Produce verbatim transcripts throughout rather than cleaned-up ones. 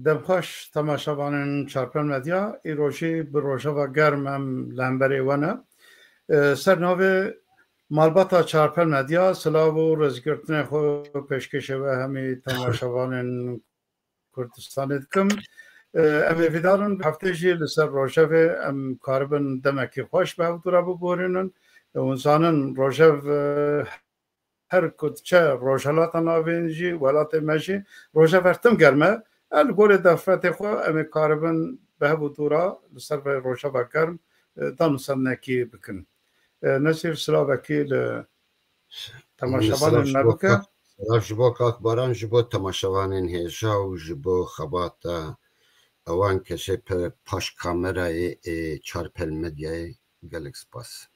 Demxweş temaşevanên Çarpel Medya, îro jî bi rojeva germ em li hemberê we ne. E, ser navê Malbata Çarpel Medya, silav û rêzgirtinê xwe pêşkêşê we hemî temaşevanên Kurdistanê dikim. E, em hêvîdar in heftê jî li ser rojevê em karibin demekî xweş bi hevdû re biborînin. E, hûn zanin rojev, e, her ku diçe Rojhelata Navîn jî, welatê me jî, rojev her tim germ e. E, li gorî derfetê xwe em ê karibin bi hev û dû re li ser vê rojeva germ, e, danûstandinekî bikin. E, Nesîr, silavekî li temaşevanên me bike. Silav ji bo kak Baran, ji bo temaşevanên hêja û ji bo xebata ewan kesê pe-, paş kamerayê ê Çarpel Medyayê gelek spas.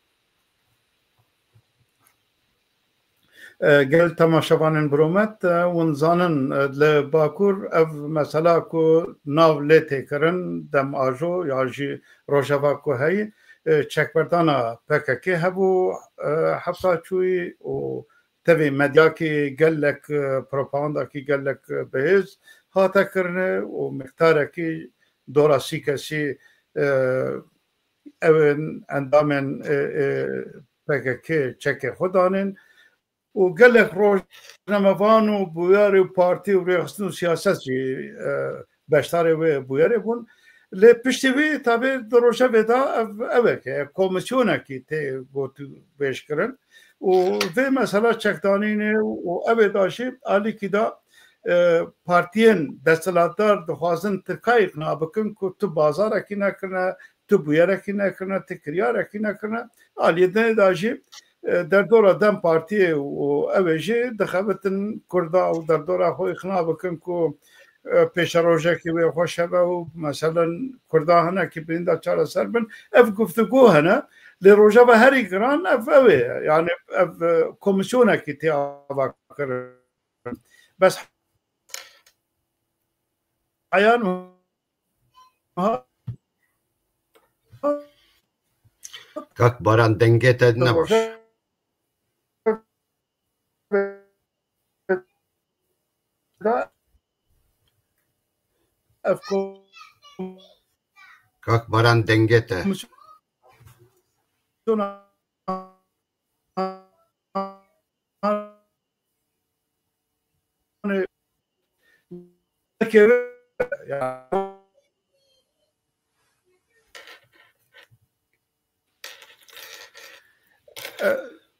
E, gel temaşevanên bi rûmet, e, hûn zanin, e, li Bakur ev mesela ku nav lê tê kirin, dem ajo ya jî rojeva ku heyî, e, çekberdana P K K hebû, e, hefta çûyî û tevî medyakî gelek, e, propagandakî gelek, e, bihêz hate kirine û miqdarekî dora sî kesî, e, ew ên endamên, e, e, P K K çekê xwe danên û gelek rojnamevan û bûyerê û partî û rêxistin û siyaset jî, e, beşdarê wê bûyerê bûn. Lê piştî wî tabî di rojevê de ev, ew e ke komisyonekî tê gotûbêj kirin û vê mesela çekdanînê û ew ê de jî alîkî de, e, partiyên desthilatdar dixwazin Tirka îqna bikin ku tu bazarekî nekirine, tu bûyerekî nekirine, tu kiryarekî nekirine. Aliyê dinê de jî, e, derdora DEM Partiyê û ew ê jî dixebitin Kurda û derdora xwe îqna bikin ku, e, pêşerojekî wê xweş hebe û meselen Kurda hinekî birînda çareser bin. Ev guftûgo hene. Lê rojeva herî giran ev, ew ê. Yani ev, e, komisyonekî tê ava kirin. Bes heyan Kak Baran, dengê te ne baş. Kak Baran, dengê te.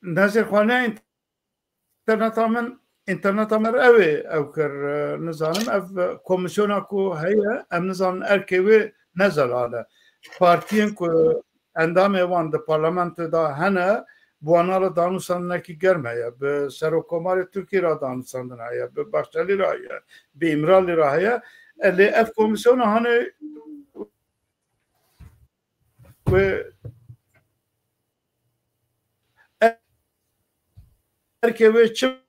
Nezir xwe ne interneta min, interneta min ew ê ew kir, e, nizanim, ev komîsyona ku heye, em nizanin erkê wê ne zelal e. Partiyên ku endamê wan di parlamentoyê de hene, bi wan re danûstandinekî germ heye, bi Serokkomarê Tirkî re danûstandin heye, bi Bahçelî re heye, bi Îmralî re heye. E, lê ev komîsyona hanê wê erkê wê çi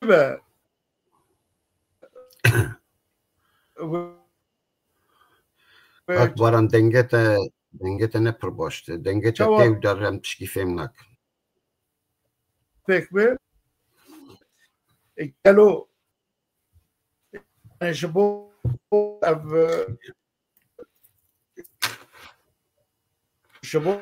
be? Wê Kak Baran, dengê te, dengê te ne pir baş e. Dengê te tê û der em tişkî fêm nakin. Pêk be. E, gelo, e, ji bo ev, e, ji bo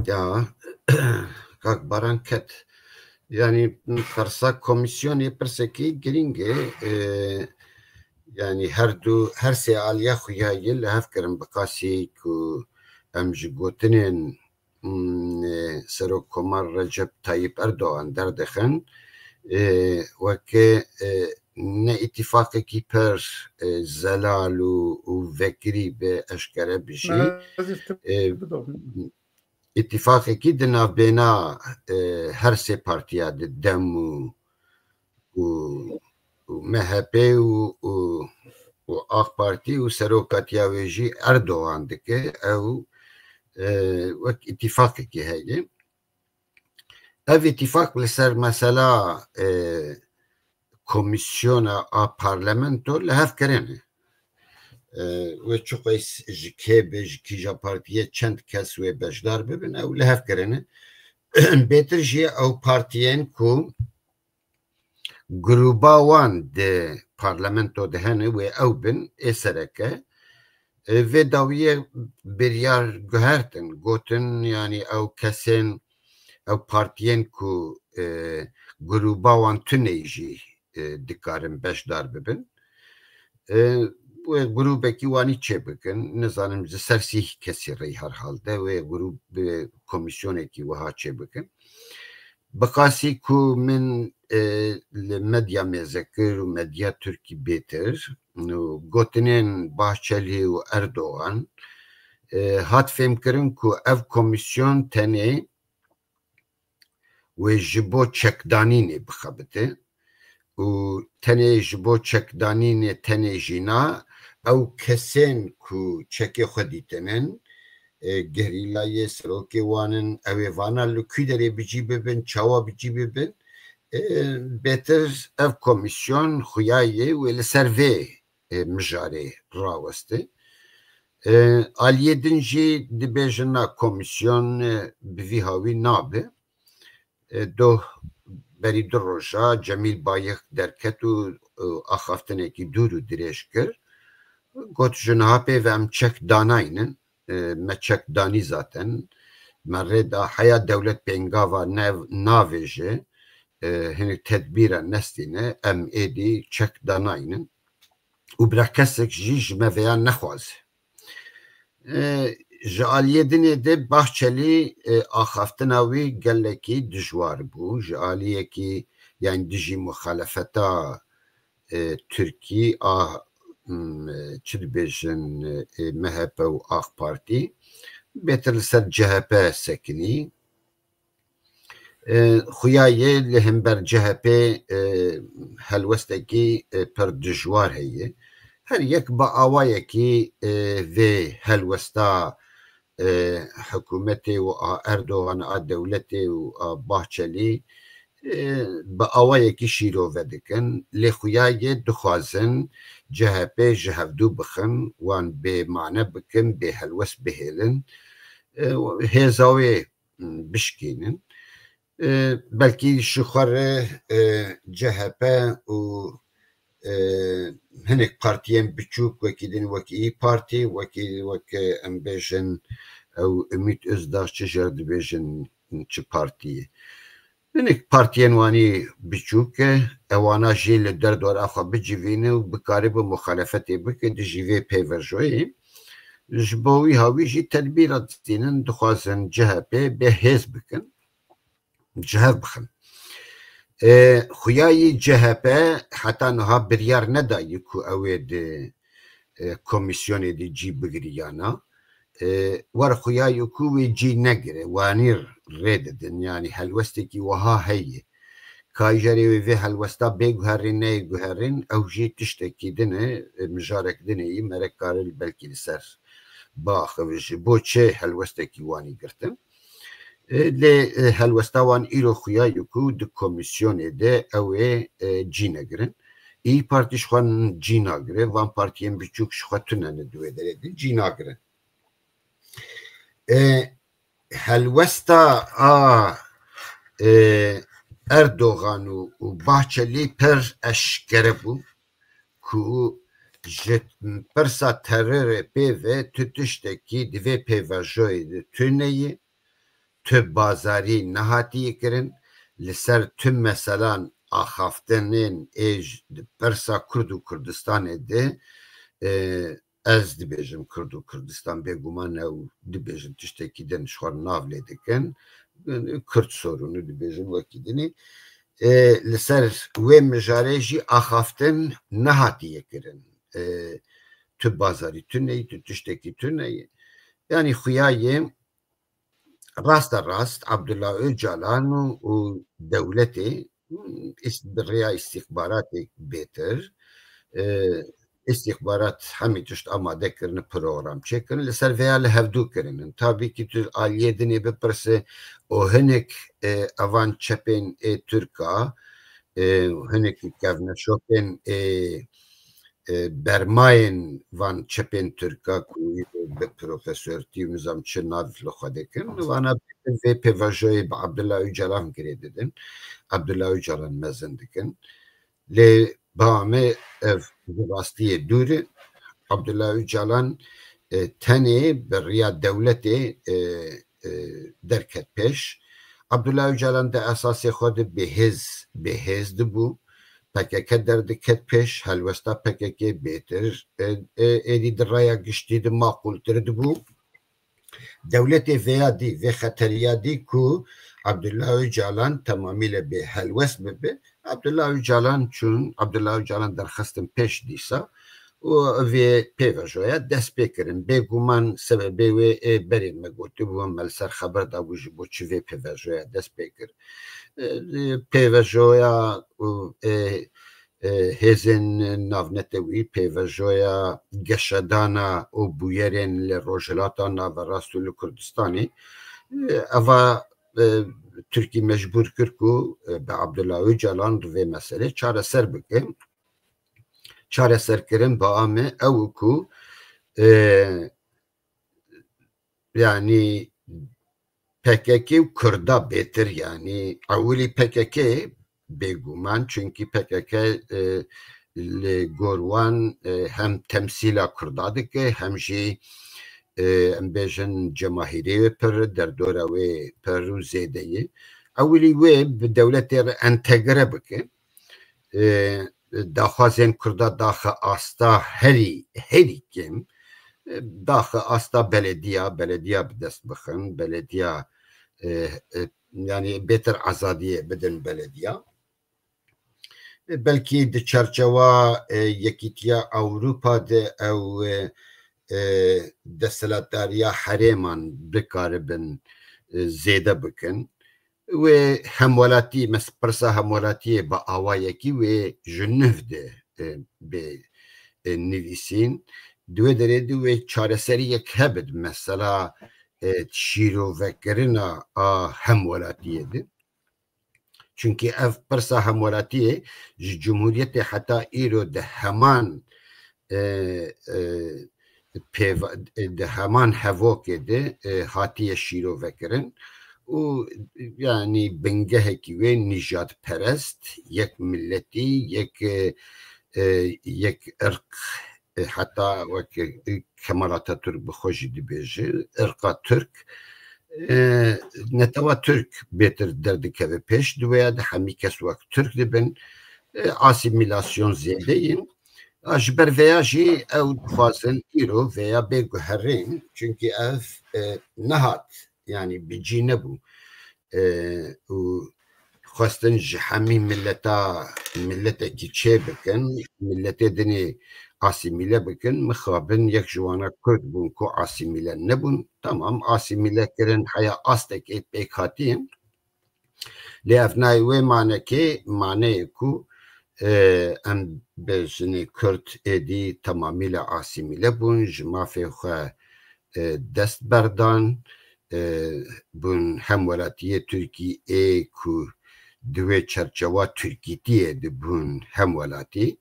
Ya, Kak Baran ket. Yani, persa komîsyonê pirsekî girîng e. E, yani, her du, her sê aliya xuya yê li hev kirin bi qasî ku em ji gotinên, mm, e, Serokkomar Recep Tayyip Erdogan derdixin. E, weke, e, ne îtîfaqekî pir, e, zelal û, û vekirî be eşkere bijî. E, îtîfaqekî di navbêna, e, her sê partiya di DEM û, û, û MHP û, û, û AK Partî û serokatiya wê jî Erdogan dike. Ew, e, wek îtîfaqekî heye. Ev îtîfak li ser mesela e, komîsyona a parlamento li hev kirine. E, wê çi qeys ji kê be, ji kîja partiyê çend kes wê beşdar bibin, ew li hev kirine. Bêtir jî ew partiyên ku grûba wan di parlamento de hene wê ew bin ê sereke. E, vê dawiyê biryar guhertin, gotin, yanî ew kesên, ew partiyên ku e, grûba wan tuneyî jî e, dikarin beşdar bibin. E, wê grûbekî wanî çêbikin, nizanim ji ser sîh kesî rê herhalde wê grûb, e, komîsyonekî wiha çêbikin. Bi qasî ku min e, li medya mêzekir û medya Tirkî bêtir û gotinên Bahçelî û Erdogan e, hat fêmkirin ku ev komîsyon tenê wê ji bo çekdanînê bixebite û tenê ji bo çekdanînê tenê jî na, ew kesên ku çekê xwe dîtinin, e, gerîlayê serokê wan in, ew ê vana li kû derê bi cî bibin, çawa bi cî bibin, e, bêtir ev komîsyon xuya yê wê li ser vê e, mijarê raweste. E, aliyê din jî dibêjin na komîsyon e, bi vî hawî nabe. E, doh berî du roja Cemîl Bayik derket û e, axaftinekî dûr û dirêj kir. Got, ji niha pê ve em çek danaynin, e, me çek danî zaten. Me rê da heya dewlet pêngava ne, navêje, e, hinek tedbîra nestîne, em êdî çek danaynin. Û bira kesek jî ji me vêya nexwaze. E, ji aliyê dinê de Bahçelî, e, axaftina wî gelekî dijwar bû. Ji aliyekî, yani dijî muxalefeta, e, Tirkî a, m, çi dibêjin, e, M H P û AK Partî, bêtir li ser C H P sekinî. E, xuya yê li hember C H P, e, helwestekî, e, pir dijwar heye. Her yek bi awayekî, e, vê helwesta, e, hikûmetê û a Erdogan, a dewletê û a Bahçelî, e, bi awayekî şîrove dikin. Lê xuya yê dixwazin C H P ji hevdû bixin, wan bê mane bikin, bê helwest bihêlin. E, hêza wê bişkînin. E, belkî ji xwe re, e, C H P û, e, hinek partiyên biçûk, wekî din wek İYİ Parti, wekî wek, e, em bêjin ew Ümit Özdağ, çi jê re dibêjin, çi partiyê. Hinek partiyên wanî biçûk e, ewana jî li derdora xwe bicivîne û bikaribin muxalefetê bike dijî vê pêvajoyê. Ji bo wî hawî jî tedbîra distînin, dixwazin C H P bê hêz bikin, ji hev bixin. E, xuyayî C H P heta niha biryar nedayî ku ew ê di, e, komîsyonê de cî bigirî ya na. E, wer xuyayî ku wê cî negire, wanî rê didin, yanî helwestekî wiha heye. Ka jî erê wê vê helwesta bê guherîn, neyê guherîn, ew jî tiştekî din e, e, mijarek din e, yî mere karin belkî li ser biaxivin ji bo çi helwestekî wanî girtin. E, lê, e, helwesta wan îro xuya ye ku di komîsyonê de ew ê, e, cî negirin. Îyî Partî ji xwe cî nagire, van partiyên biçûk ji xwe tune ne di wê derê de cî nagirin. E, helwesta a, e, Erdogan û, û Bahçelî pir eşkere bû ku ji pirsa terorê pê ve tu tiştekî di vê pêvajoyê de tune ye, tu bazarî nehatiye kirin, li ser tu meselan axaftinên ê ji, di pirsa Kurd û Kurdistanê de, e, ez dibêjim Kurd û Kurdistan, bêguman ew dibêjin tiştekî din ji xwe nav lê dikin. Kurd sorunu dibêjin wekî dinê. E, li ser wê mijarê jî axaftin nehatiye kirin. E, tu bazarî tune yî, tu tiştekî tune yî. Yanî xuya yê rasta rast Abdullah Öcalan û, û dewletê îst-, bi rêya îstîxbaratê bêtir, e, îstîxbarat hemî tişt amade kirine, program çêkirin. Li ser vêya li hevdû kirinin. Tabî kî tu aliyê dinê bipirse û hinek, e, evan çepên ê Tirka, e, hinek kevneşopên ê, e, bermayên van çepên Tirka ku bi profesortî û nizam çi nav li xwe dikin, vana vê pêvajoyê bi Abdullah Ocalan girê didin. Abdullah Ocalan mezin dikin. Lê bamê ev bi rastiyê dûr e. Abdullah Ocalan, e, tenê bi riya dewletê, e, e, derket pêş. Abdullah Ocalan di esasê xwe de bêhêz, bêhêz dibû. P K K derdiket pêş, helwesta P K K bêtir, e, e, êdî di raya giştî de maqûltir dibû. Dewletê vêya dî, vê xeteriya dî ku Abdullah Ocalan temamî le bê helwest bibe. Abdullah Ocalan çûn, Abdullah Ocalan derxistin pêş dîsa û vê pêvajoya dest pê kirin. Bêguman sebebê wê ê berê me gotibû, me li ser xeber dabû ji bo çi vê pêvajoya dest pê kir. E, pêvajoya û, e, e, hêzên navnetewî, pêvajoya geşedana û bûyerên li Rojhilata Naverast û li Kurdistanê. E, eva, e, Tirkî mecbûr kir ku, e, bi Abdullah Ocalan vê meselê çareser bike. Çareserkirin bi ame ew ku, e, yanî P K K û Kurda bêtir, yanî ewilî P K K bêguman, çunkî P K K, e, li gor wan, e, hem temsîla Kurda dike, hem jî, e, em bêjin cemahîrê wê pir, derdora wê pir û zêde ye. Ewilî wê bi dewletê re entegre bike. E, daxwazên Kurda daxe asta herî, herî kêm, e, daxe asta belediya, belediya bi dest bixin, belediya, e, e, yanî bêtir azadiyê bidin belediya. E, belkî di çarçewa, e, Yekîtiya Ewropa de ew, e, e, desthilatdariya herêman bikaribin, e, zêde bikin. Wê hemwelatî, mes-, pirsa hemwelatiyê bi awayekî wê ji nuh de, e, bê, e, nivîsîn. Di wê derê de wê çareseriyek hebit mesela, e, şîrovekirina a hemwelatiyê de. Çunkî ev pirsa hemwelatiyê ji Cumhuriyetê heta îro di heman, e, e, pêva-, di heman hevokê de, e, hatiye şîrovekirin û, yanî, bingehekî wê nîjadperest, yek miletî, yek, e, e, yek irq, e, heta wek, e, Kemal Atatürk bi xwe jî dibêje, irqa Tirk, e, netewa Tirk bêtir derdikeve pêş, di wê ya de hemî kes wek Tirk dibin, e, asîmîlasyon zêde yin. A, ji ber vêya jî ew dixwazin îro vêya bê guherîn, çunkî ev, e, nehat, yanî bi cî nebû. E, û xwestin ji hemî mileta, miletekî çê bikin. Miletê dinê asîmîle bikin. Mixabin yek ji wana Kurd bûn ku asîmîle nebûn. Tamam, asîmîle kirin heya astekê pêk hatiye. Lê ev nayê wê manekê, maneyê ku, e, em bêjinê Kurd êdî temamîle asîmîle bûn, ji mafê xwe, e, dest berdan, e, bûn hemwelatiyê Tirkî ê ku di wê çerçewa Tirkîtiyê de bûn hemwelatî.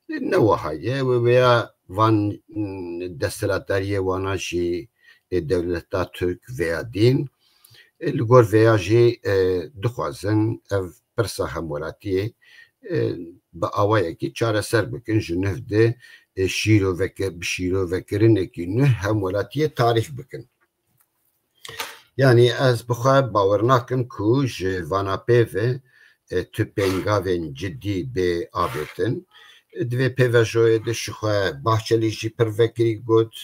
Ne wiha ye, wê vêya van, mm, desthilatdariyê wana jî, e, dewleta Tirk vêya dîn. E, li gor vêya jî, e, dixwazin ev pirsa hemwelatiyê, e, bi awayekî çareser bikin, ji nuh de, e, şîroveke-, bi şîrovekirinekî nuh hemwelatiyê tarîf bikin. Yanî ez bi xwe bawer nakim ku ji vana pê ve, e, tu pêngavên cidî bê avêtin. Di vê pêvajoyê de ji xwe Bahçelî jî pir vekirî got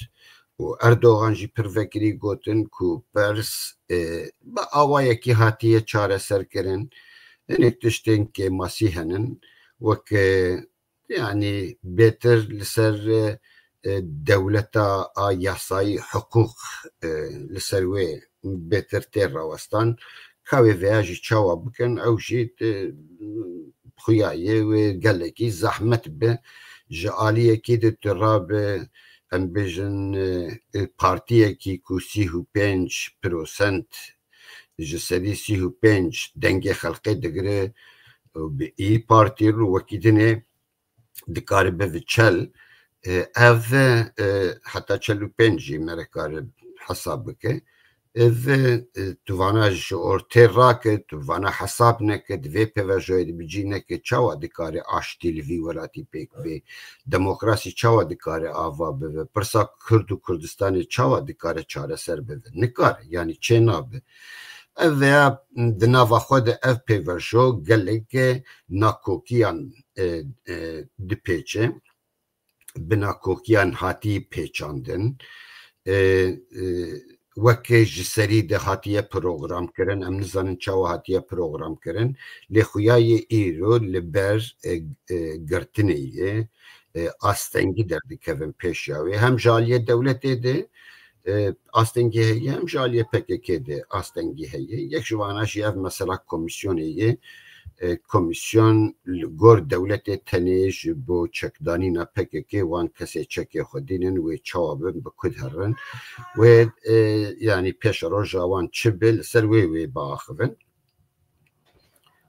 û Erdogan jî pir vekirî gotin ku pirs, e, bi awayekî hatiye çareserkirin. Hinek tiştên kêmasî henin, wek, e, yanî bêtir li ser, e, e, dewleta a yasayî, hiqûq, e, li ser wê bêtir tê rawestan. Ka wê vêya jî çawa bikin, ew jî, e, xuya ye wê gelekî zehmet be. Ji aliyekî de tu rabe, em bêjin, e, e, partiyekî ku sî û pênc prosent ji sedî sî û pênc dengê xelkê digire û bi î partî û wekî dinê dikare bive çel, e, ev, e, heta çel û pênc jî me re kare hesab bike. Ev, e, tu vana ji ortê rake, tu vana hesab neke, di vê pêvajoyê de bi cî neke, çawa dikare aştî li vî welatî pêk bê? Demokrasî çawa dikare ava bibe? Pirsa Kurd û Kurdistanê çawa dikare çareser bibe? Nikare, yanî çê nabe. Ev veya di nava xwe de ev pêvajo gelek, e, nakokiyan, e, e, dipêçe. Bi nakokiyan hatî pêçandin. E, e, weke ji serî de hatiye program kirin, em nizanin çawa hatiye program kirin, lê xuya yê îro li ber, e, e, girtinê ye, e, astengî derdikevin pêşiya wê. Hem ji aliyê dewletê de, e, astengî heye, hem ji aliyê P K K de astengî heye. Yek ji vana jî ev mesela komîsyonê ye. E, komîsyon li gor dewletê tenê ji bo çekdanîna P K K wan kesê çekê xwe dînin, wê çawa bin, bi ku diherin, wê, e, yanî pêşeroja wan çi be, li ser wê wê biaxivin.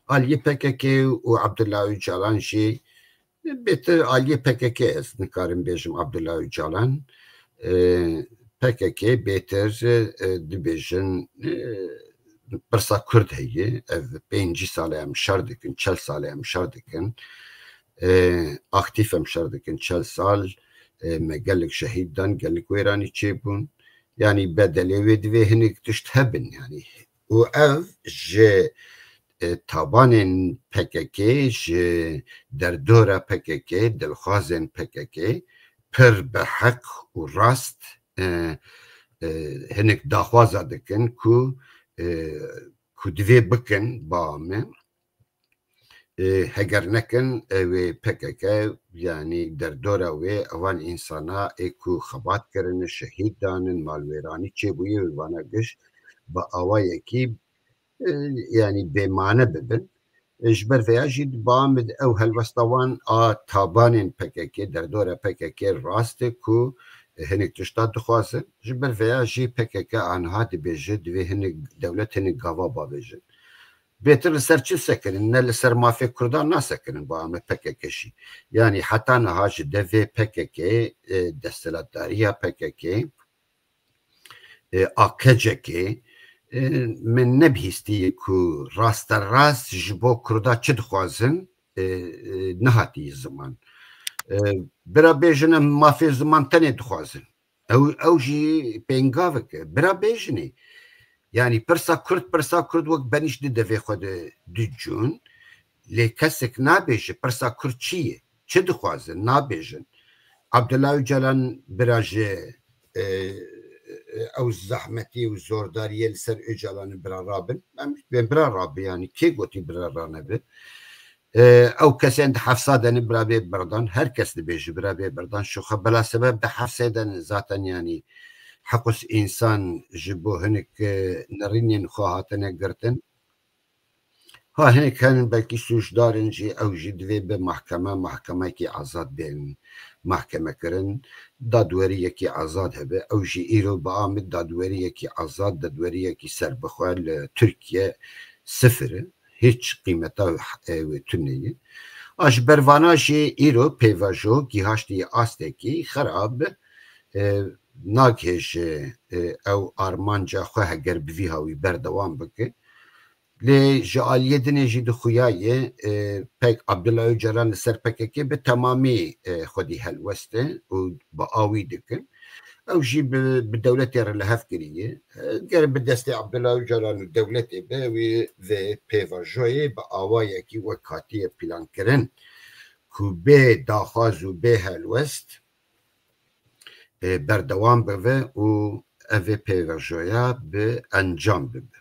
Aliyê P K K û Abdullah Ocalan jî, bêtir aliyê P K K, ez nikarim bêjim Abdullah Ocalan. E, P K K bêtir, e, dibêjin, e, pirsa Kurd heye. Ev pêncî sal e em şer dikin, çel sal e em şer dikin. E, aktîf em şer dikin, çel sal. E, me gelek şehîd dan, gelek wêranî çêbûn. Yanî bedelê wê divê hinek tişt hebin, yanî. Û ev ji, e, tabanên P K K, ji derdora P K K, dilxwazên P K K pir bi heq û rast, e, e, hinek daxwaza dikin ku, e, ku divê bikin, ba me. E, heger nekin, ew ê P K K, yanî derdora wê, evan însana ê ku xebat kirine, şehîd danin, malwêranî çêbûye, wê vana giş bi awayekî, e, yanî bêmane bibin. E, ji ber vêya jî di ba min ew helwesta wan a tabanên P K K, derdora P K K rast e ku hinek tişta dixwazin. Ji ber vêya jî P K K aniha dibêje, divê hinek dewlet hinek gava bavêjin. Bêtir li ser çi sekinin? Ne li ser mafê Kurdan nasekinin, ba me P K K jî. Yanî heta niha ji devê P K K, e, desthilatdariya P K K, e, A K C K, e, min nebihîstiye ku rasterast ji bo Kurda çi dixwazin, e, e, nehatiye ziman. E, bira bêjin em mafê ziman tenê dixwazin. Ew, ew jî pêngavek e. Bira bêjinê. Yanî pirsa Kurd, pirsa Kurd wek benîşt di devê xwe de dicûn. Lê kesek nabêje pirsa Kurd çi ye? Çi dixwazin? Nabêjin. Abdullah Ocalan bira ji, e, ew zehmetî û zordariyê li ser Ocalanê bira rabin. Em bên bira rabe, yanî kê gotî bira ranebe? E, ew kesên di hefsa de ne bira bê birdan, her kes dibêje bira bê birdan. Şoxa bela sebeb di hefsê de ne zaten, yanî heqûs însan ji bo hinek, e, nerînên xwe hatine girtin. Ha, hinek henin belkî sûcdar in jî, ew jî divê bi mahkeme, mahkemekî azad bên mahkeme kirin. Dadweriyekî azad hebe, ew jî îro bi Amêd dadweriyekî azad, dadweriyekî serbixwe li Tirkiye sifir e. Hiç qîmeta, e, wê tune ye. A ji ber vana jî îro pêvajo gihaştiye astekî xerab, e, nagihêje, e, ew armanca xwe heger bi vî hawî berdewam bike. Lê ji aliyê dinê jî dixuyaye, e, pek Abdullah Ocalan li ser P K K bi temamî, e, xwedî helwest e û bi awî dikin. Ew jî bi, bi dewletê re li hev kiriye. E, ger bi destê Abdullah Ocalan û dewletê be, wî vê pêvajoyê bi awayekî wek hatiye plankirin ku bê daxwaz û bê helwest, e, berdewam bibe û ev ê pêvajoya bi encam bibe.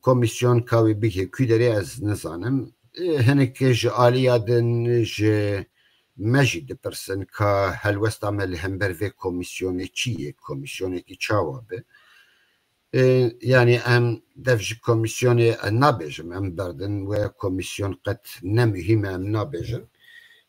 Komîsyon ka wê bigihê kû derê ez nizanim. E, hinek ji aliya din ji me jî dipirsin ka helwesta me li hember vê komîsyonê çi ye, komîsyonekî çawa be? E, yanî em dev ji komîsyonê, e, nabêjim, em berdin we komîsyon qet ne muhîm e, em nabêjin.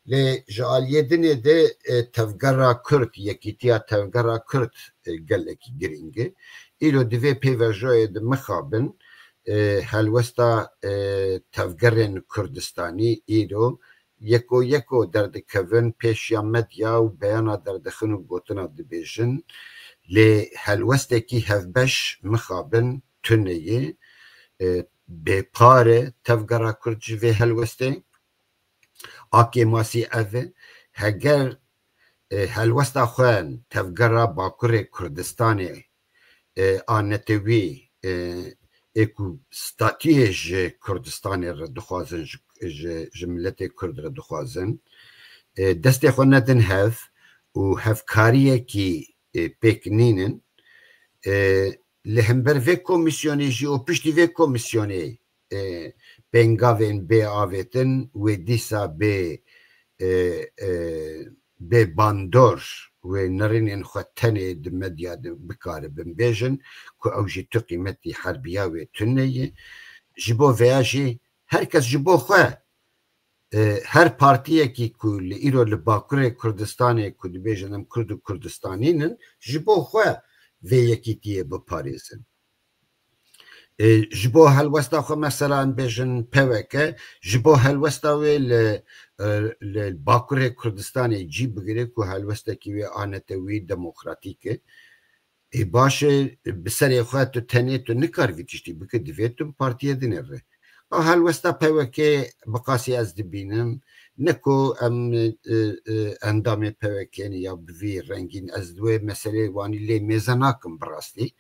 Lê ji aliyê dinê de e, tevgera Kurd, yekîtiya tevgera Kurd e, gelekî girîng e. Îro divê pêvajoyê de mixabin e, helwesta e, tevgerên Kurdistanî îro yeko yeko derdikevin pêşiya medya û beyana derdixin û gotina dibêjin. Lê helwestekî hevbeş mixabin tune ye. E, bêpar e tevgera Kurd ji vê helwestê. A kêmasî ev e. Heger e, helwesta xwe tevgera Bakurê Kurdistanê e, a netewî e, ê ku statiyê ji Kurdistanê re dixwazin, ji, ji, ji miletê Kurd re dixwazin, e, destê xwe nedin hev û hevkariyekî e, pêk nînin. E, li hember vê komîsyonê jî û piştî vê komîsyonê e, pêngavên bê avêtin, wê dîsa bê e, e, bê bandor, wê nerînên xwe tenê di medya de bikaribin bêjin ku ew jî tu qîmetî herbiya wê tune ye. Ji bo veya jî her kes ji bo xwe e, her partiyekî ku li îro li Bakurê Kurdistanê ku dibêjin em Kurd û Kurdistanî nin, ji bo xwe vê yekîtiyê biparêzin. E, ji bo helwesta xwe mesela em bêjin P W K, ji bo helwesta wê li, e, li Bakurê Kurdistanê cî bigire ku helwestekî wê a netewî demokratîk e. Ê baş e, bi serê xwe tu tenê tu nikarî vî tiştî bike, divê tu bi partiyê dinê re. A helwesta P W K bi qasî ez dibînim, ne ku em e, e, endamê P W K ne ya bi vî rengîn, ez di wê meselê wanî lê mêze nakim bi rastî.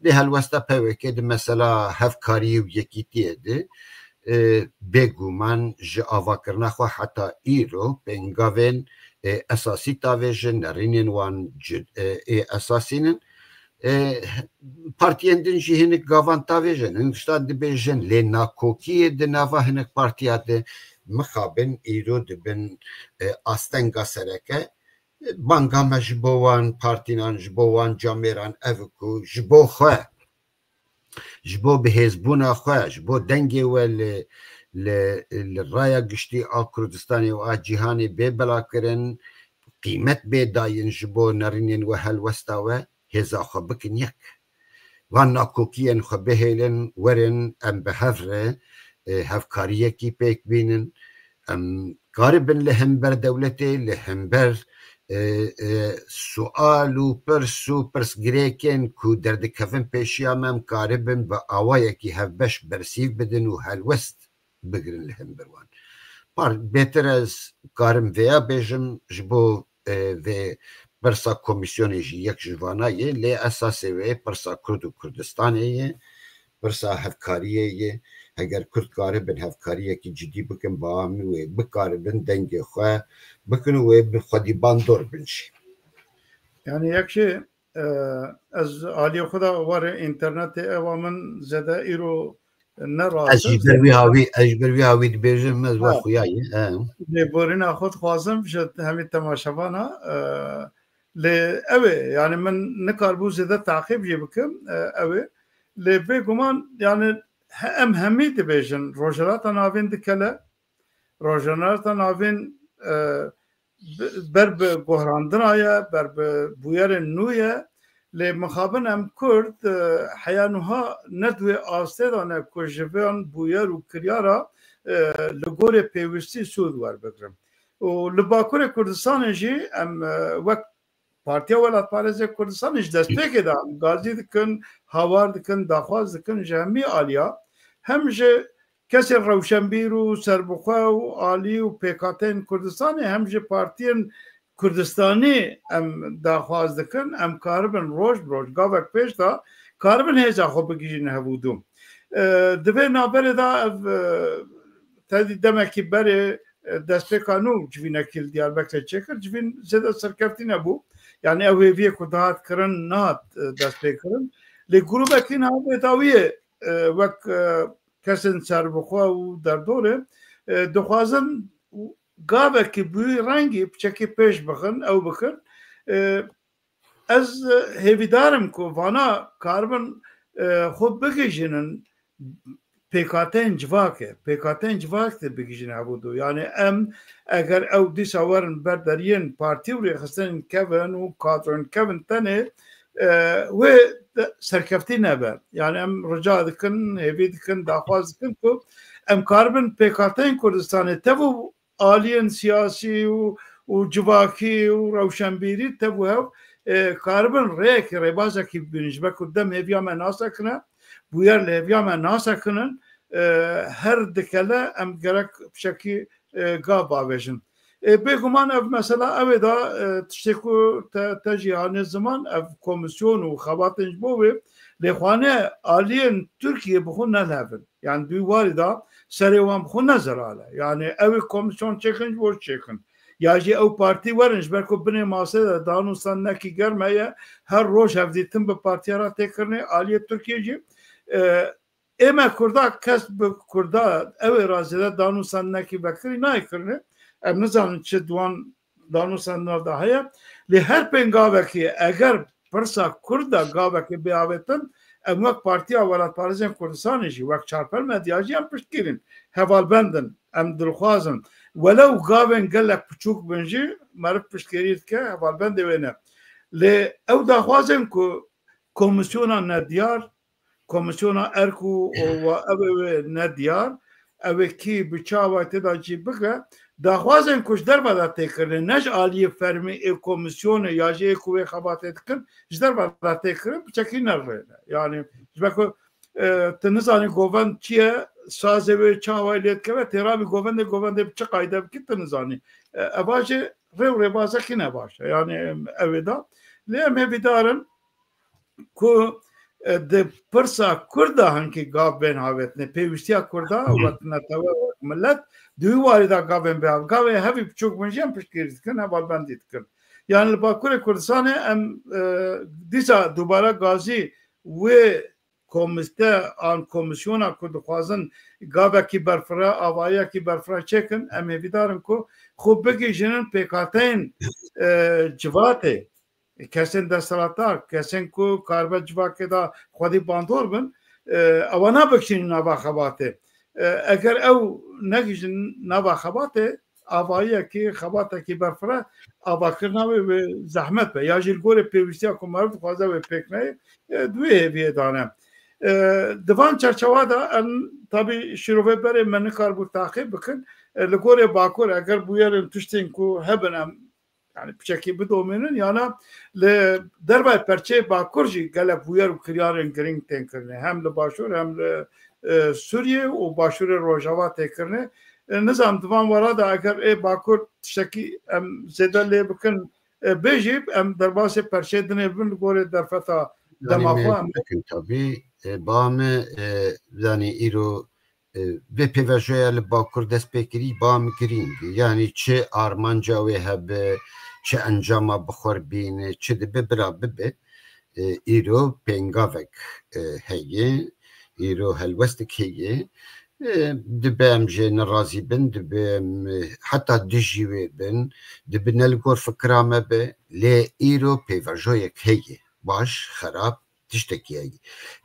Lê helwesta P W K di mesela hevkarî û yekîtiyê de e, bêguman ji avakirina xwe heta îro pêngavên e, esasî tavêjin, nerînên wan cid, e, ê esasî nin. E, partiyên din jî hinek gavan tavêjin, hinek tiştan dibêjin, lê nakokiyê di nava hinek partiya de mixabin îro dibin e, astenga sereke. Banga me ji bo wan partînan, ji bo wan camêran ev e ku ji bo xwe, ji bo bihêzbûna xwe, ji bo dengê we li, li, li raya giştî a Kurdistanê û a cîhanê bê belakirin, qîmet bê dayîn ji bo nerînên we, helwesta we, hêza xwe bikin yek. Van nakokiyên xwe bihêlin, werin em bi hev re e, hevkariyekî pêk bînin. Em karibin li hember dewletê, li hember e, e, sual û pirs û pirsgirêkên ku derdikevin pêşiya me, em karibin bi awayekî hevbeş bersîv bidin û helwest bigirin li hember wan. Par-, bêtir ez karim vêya bêjim, ji bo e, vê pirsa komîsyonê jî yek ji vana ye, lê esasê wê pirsa Kurd û Kurdistanê ye, pirsa hevkariyê ye. Heger Kurd karibin hevkariyekî cidî bikin, bi amî wê bikaribin dengê xwe bikin û wê bi xwedî bandor bin jî. Yani yek jî e, ez aliyê xwe de were înternetê ewa min zêde îro ne rast. Ez ji ber wî hawî, ez ji ber wî hawî dibêjim, ez we xuya ye. Lêborîna xwe dixwazim ji hemî temaşevana e, lê ew ê, yani min nikaribû zêde taqîb jî bikim e, ew ê. Lê bêguman yani em hemî dibêjin Rojhilata Navîn dikele. Rojhilata Navîn e, ber bi guhrandina ye, ber bi bûyerên nû ye. Lê mixabin em Kurd e, heya nuha ne di wê astê de ne ku ji van bûyer û kiryara e, li gorê pêwîstî sûd werbigirin. Û li Bakurê Kurdistanê jî em e, wek Partiya Welatparêzê Kurdistanê ji destpêkê de em gazî dikin, hawar dikin, daxwaz dikin ji hemî aliya, hem ji kesên rewşenbîr û serbixwe û alî û pêkhateyên Kurdistanê hem ji partiyên Kurdistanî em daxwaz dikin, em karibin roj bi roj, gavek pêş de karibin hêza xwe bigihîjin hevûdû. E, di vê navberê de ev e, tedî demekî berê e, destpêka nû civînekî li Diyarbekirê çêkir, civîn zêde serkeftî nebû. Yani ew hêviyê ku dihat kirin, nehat e, destpêkirin. Lê grûbekî niha bê dawiyê e, wek e, kesên serbixwe û derdorê e, dixwazin gavekî bi wî rengî piçekî pêş bixin, ew bikin. E, ez e, hêvîdar im ku vana karibin e, xwe bigihîjinin, pêkhateyên civak e. Pêkhateyên civak de bigihîjin hevûdu. Yani em eger ew dîsa werin ber deriyên partî û rêxistinên kevin û kadroyên kevin tenê, e, wê de serkeftî nebe. Yani em rica dikin, hêvî dikin, daxwaz dikin ku em karibin pêkhateyên Kurdistanê tev û aliyên siyasî û, û civakî û rewşenbîrî tev û hev, e, karibin rêyekî, rêbazekî bibînin. Ji ber ku dem hêviya me nasekine, bûyer li hêviya me nasekinin, e, her dikele em gerek pişekî, e, gav bavêjin. E, bêguman ev mesela ew ê da, e, tiştê ku te, te jî hanê ziman, ev komîsyon û xebatên ji bo wê lêxwane aliyên Tirkiyê bi xwe nelhevin. Yani di wî warî da serê wan bi xwe ne zelal e. Yani ew ê komîsyon çêkin ji bo çêkin. Ya jî ew partî werin ji ber ku binê masê de dan û sendekî germ heye, her roj hevdîtin bi partiya re tê kirinê, aliyê Tirkiyê jî, e, ê me Kurda kes bi Kurda ew ê ra zêde dan û sendekî vekirî nayê kirinê. Em nizanin çi di wan dan û sendina de heye. Lê her pêngavekî eger pirsa Kurd de gavekê bê avêtin, em wek Partiya Welatparêzên Kurdistanê jî, wek Çarpel Medya jî em piştgirîn. Hevalbend in, em dilxwaz in. Welew gavên gelek piçûk bin jî meriv piştgirî dike, hevalbendê wê ne. Lê ew daxwazên ku komîsyona nediyar, komîsyona erk û, û wa ew ê wê nediyar, ew ê kî bi çi awayî tê de cî bike, daxwazên ku ji derve de tê kirinê, ne ji aliyê fermî ê komîsyonê ya jî ê ku wê xebatê dikin, ji derve de tê kirin, piçekî nerêne. Yani ji ber ku, e, tu nizanî govend çi ye, sazê wê çi awayî lê dikeve, tê rabî govendê, govendê bi çi qayde bikî, tu nizanî. E, eva jî rê û rêbazekî ne baş e. Yani, em, ew ê da. Lê em hêvîdar in ku, e, di pirsa Kurd de hinkî gav bên avêtinê. Pêwîstiya Kurda wek netewe, wek milet, di wî warî de gavên bê av-, gavê hevî biçûk bin jî em piştgirî dikin, hevalbendî dikin. Yani li Bakurê Kurdistanê em, e, dîsa dubare gazî wê komîte an komîsyona ku dixwazin gavekî berfireh, avayiyekî berfireh çêkin, em hêvîdar in ku xwe bigihîjinin pêkhateyên, e, civatê, kesên desthilatdar, kesên ku karibe civakê de xwedî bandor bin, e, ewana bikişînin nava xebatê. E, eger ew negihîjin nava xebatê, avayiyekî, xebatekî berfireh avakirina wê, wê zehmet be. Ya jî li gorî pêwîstiya ku meriv dixwaze wê pêk neyê, e, di wê hêviyê de ne. E, di van çerçewa de em tabî şîrovê berê me nikaribû taqîb bikin. E, li gorî Bakur eger bûyerên tiştên ku hebin em, yani piçekî bidomînin, yana li dervayê perçeyê Bakur jî gelek bûyer û kiryarên girîng tên kirinê. Hem li Başûr hem li, e, Sûriyê û Başûrê Rojava tê kirinê. E, nizam di van wera de eger ê Bakur tiştekî em zêde lê bikin, e, bê jî em derbasê perçeyê dinê bibin li gorî derfeta dema xwe em. Bikin tabî, e, ba me, e, yani îro, e, vê pêvajoya li Bakur dest pê kirî, ba min girîng e. Yani çi armanca wê hebe, çi encama bi xwe re bîne, çi dibe bira bibe. E, îro pêngavek, e, heye, îro helwestek heye. E, dibe em jê nerazî bin, dibe em, e, heta dijî wê bin, dibe ne li gor fikra me be, lê îro pêvajoyek heye. Baş, xerab, tiştekî heye.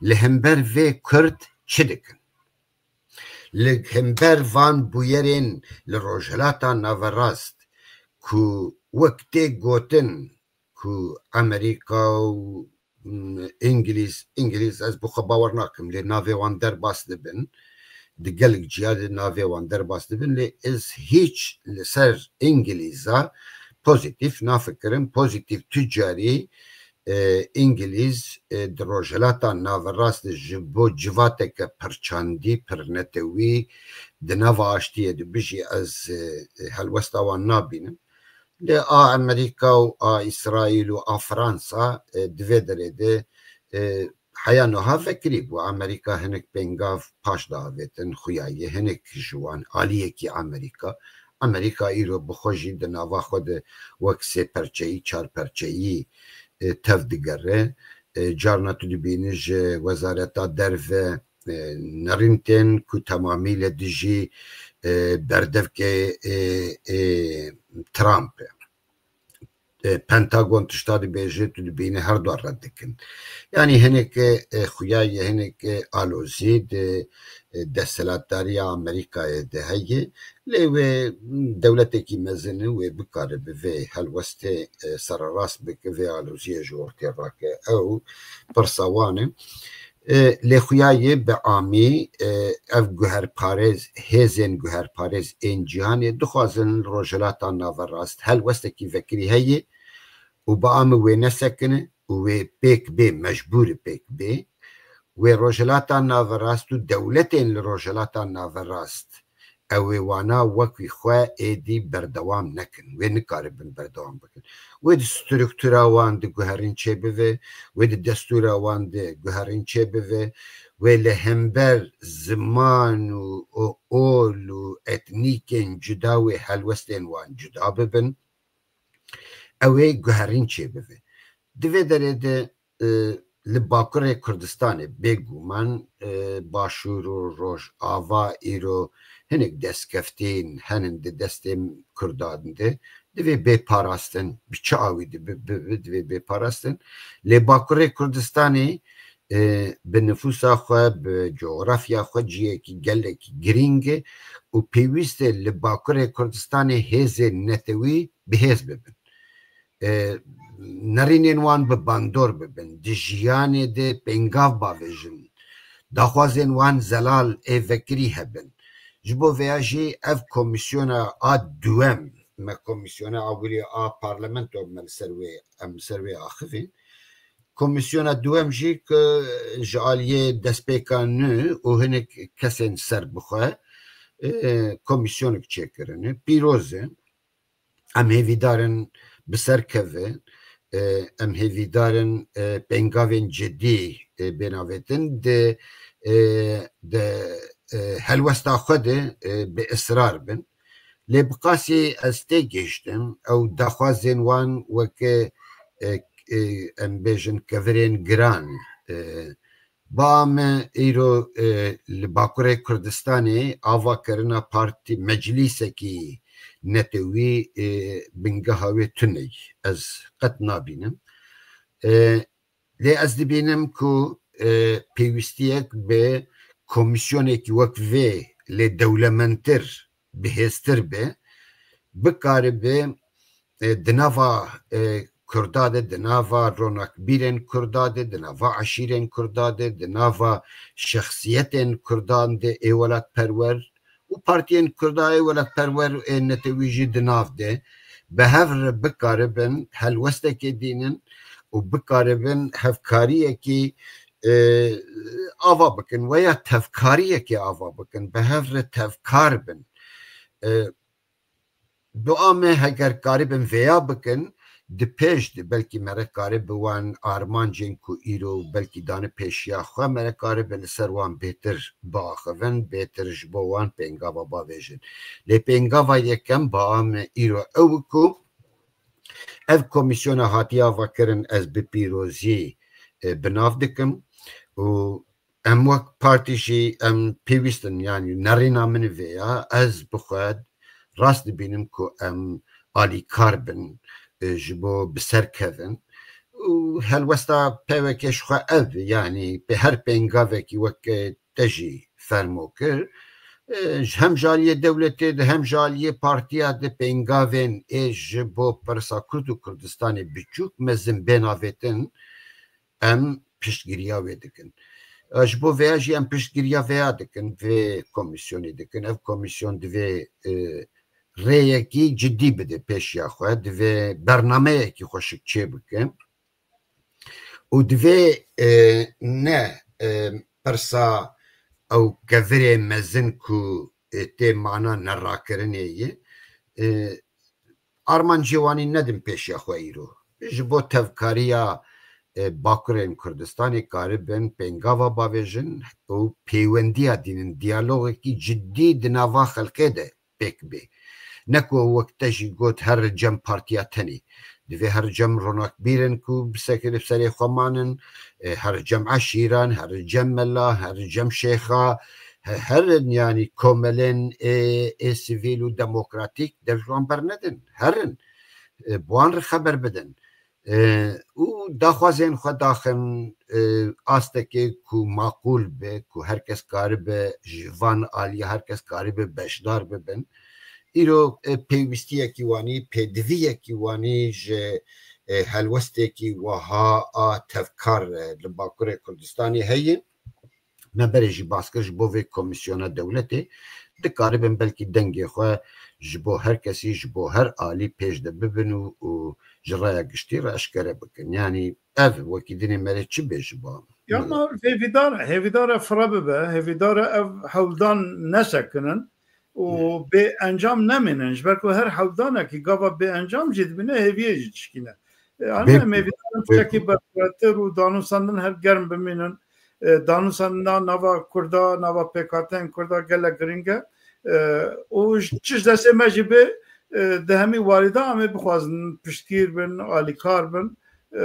Li hember vê Kurd çi dikin? Li hember van bûyerên li Rojhilata Naverast ku wek tê gotin ku Amerîka û, mm, Îngilîz, Îngilîz ez bi xwe bawer nakim, lê navê wan derbas dibin. Di gelek ciya de navê wan derbas dibin, lê ez hîç li ser Îngilîza pozîtîf nafikirim. Pozîtîf tu carî, e, Îngilîz, e, di Rojhilata Naverast de ji bo civateke pirçandî, pirnetewî, di nava aştiyê de bijî, ez, e, helwesta wan nabînim. Lê a Amerîka û a Îsraîl û a Fransa, e, di vê derê de, e, heya niha vekirî bû. Amerîka hinek pêngav paş diavêtin, xuya ye hinek ji wan aliyekî Amerîka. Amerîka îro bi xwe jî di nava xwe de wek sê perçeyî, çar perçeyî, e, tev digere. E, carna tu dibînî ji Wezareta Derve, e, nerîn tên ku temamî li dijî, e, berdevkê, e, e, Trump e. Pentagon tişta dibêje, tu dibîne her du red dikin. Yanî hineke e, xuya ye, hineke alozî di e, desthilatdariya Amerîkayê de heye. Lê wê dewletekî mezin e, wê bikare bi vê helwestê e, sererast bike, vê aloziyê ji ortê rake. Ew pirsa wan e. E, lê xuya ye bi amî e, ev guherparêz, hêzên guherparêz ên cîhanê dixwazin li Rojhilata Naverast helwestekî vekirî heye û bi amî wê nesekine û wê pêk bê, mecbûr e pêk bê. Wê Rojhilata Naverast û dewletên li Rojhilata Naverast ew ê wana wekî xwe êdî berdewam nekin. Wê nikaribin berdewam bikin. Wê di struktura wan de guherîn çêbive, wê di destûra wan de guherîn çêbive, wê li hember ziman û, û ol û etnîkên cuda wê helwestên wan cuda bibin. Ew ê guherîn çêbive. Di vê derê de e, li Bakurê Kurdistanê bêguman e, Başûr û Rojava îro hinek destkeftîn henin di destê Kurdan de, divê bê parastin, bi çi awî dibe, bi, bi, divê bê parastin. Lê Bakurê Kurdistanê e, bi nifûsa xwe, bi cografya xwe ciyekî gelekî girîng e û pêwîst e li Bakurê Kurdistanê hêzên netewî bi hêz bibin. E, nerînên wan bi bandor bibin, di jiyanê de pêngav bavêjin, daxwazên wan zelal ê vekirî hebin. Ji bo vêya jî ev komîsyona a duwem, me komîsyona ewilî a parlamento me li ser wê, em li ser wê axivîn. Komîsyona duwem jî ku ji aliyê destpêka nû û hinek kesên serbixwe e, komîsyonek çêkirine. Pîroz e. Em hêvîdar in bi ser keve, e, em hêvîdar in e, pêngavên cidî e, bênavêtin di, e, di e, helwesta xwe de e, bi israr bin. Lê bi qasî ez têgihiştim, ew daxwazên wan weke e, e, em bêjin kevirên giran e, Ba me îro e, li Bakurê Kurdistanê ava kirina partî meclîsekî netewî e, bingeha wê tune ye. Ez qet nabînim. E, lê ez dibînim ku e, pêwîstiyek bi komîsyonekî wek vê lê dewlemendtir, bihêztir be, bikaribe e, di nava e, Kurda de, di nava ronakbîrên Kurda de, di nava eşîrên Kurda de, di nava şexsiyetên Kurdan de ê welatperwer û partiyên Kurda ê welatperwer û ê netewî jî di nav de bi hev re bikaribin helwestekê dînin û bikaribin hevkariyekî e, ava bikin weya tevkariyekê ava bikin, bi hev re tevkar bin. E, Dua me heger karibin vêya bikin, di pêş de belkî mere karibe wan armancên ku îro belkî dane pêşiya xwe, mere karibe li ser wan bêtir biaxivin, bêtir ji bo wan pêngava bavêjin. Lê pêngava yekem baa me îro ew e ku ev komîsyona hatiye avakirin ez bi pîrozî e, bi nav dikim û Em wek partî jî em pêwîst in, yanî nerîna min vê ya, ez bi xwe rast dibînim ku em alîkar bin e, ji bo bi ser kevin. Û helwesta P Y K ji xwe ev e, yanî bi her pêngavekî wek e, te jî fermo kir, e, ji hem ji aliyê dewletê de hem ji aliyê partiya de pêngavên ê ji bo pirsa Kurd û Kurdistanê biçûk mezin bênavêtin, em piştgiriya wê dikin. E, ji bo vêya jî em piştgiriya vêya dikin, vê komîsyonê dikin. Ev komîsyon divê e, rêyekî cidî bide pêşiya xwe, divê bernameyekî xweşik çêbike û divê e, ne e, pirsa ew kevirê mezin ku e, tê mana nerakirinê ye, e, armancê wanî nedin pêşiya xwe îro. Ji bo tevkariya e, Bakurên Kurdistanê karibin pêngava bavêjin û pêwendiya dînin, diyalogekî cidî di nava xelkê de pêk bê. Ne ku wek te jî got her cem partiya tenê. Divê her cem ronakbîr in ku bi sekê li serê xwe manin, e, her cem eşîran, her cem mela, her cem şêxa, he-, herin, yanî komelên ê, ê sivîl û demokratîk dev ji wan bernedin. Herin. e, bi wan re xeber bidin. E, û daxwazên xwe daxin, e, astekê ku maqûl be, ku her kes karibe ji van aliyê, her kes karibe beşdar bibin. Îro, e, pêwîstiyekî wanî, pêdiviyekî wanî ji, e, helwestekî wiha a tevkar, e, li Bakurê Kurdistanê heye. Me berê jî bas kir, ji bo vê komîsyona dewletê dikaribin belkî dengê xwe ji bo her kesî, ji bo her alî pêş de bibin û, û ji raya giştî re eşkere bikin. Yanî ev wekî dinê me rê çi bê ji ba? Ya me hêvîdar e, hêvîdar e fire bibe, hêvîdar e ev hewldan nesekinin û bê encam nemînin. Ji ber ku her hewldanekî gava bê encam jî dibîne, hêviyê jî dişkîne. E, yani Bê- em hêvîdar in bê- tiştekî berfirehtir û danûstandin her germ bimînin. E, danûstandina nava Kurda, nava pêkhateyên Kurda gelek girîng e. E, û ji, çi ji destê me jî bê, e, di hemî warî de em ê bixwazin piştgîr bin, alîkar bin. E,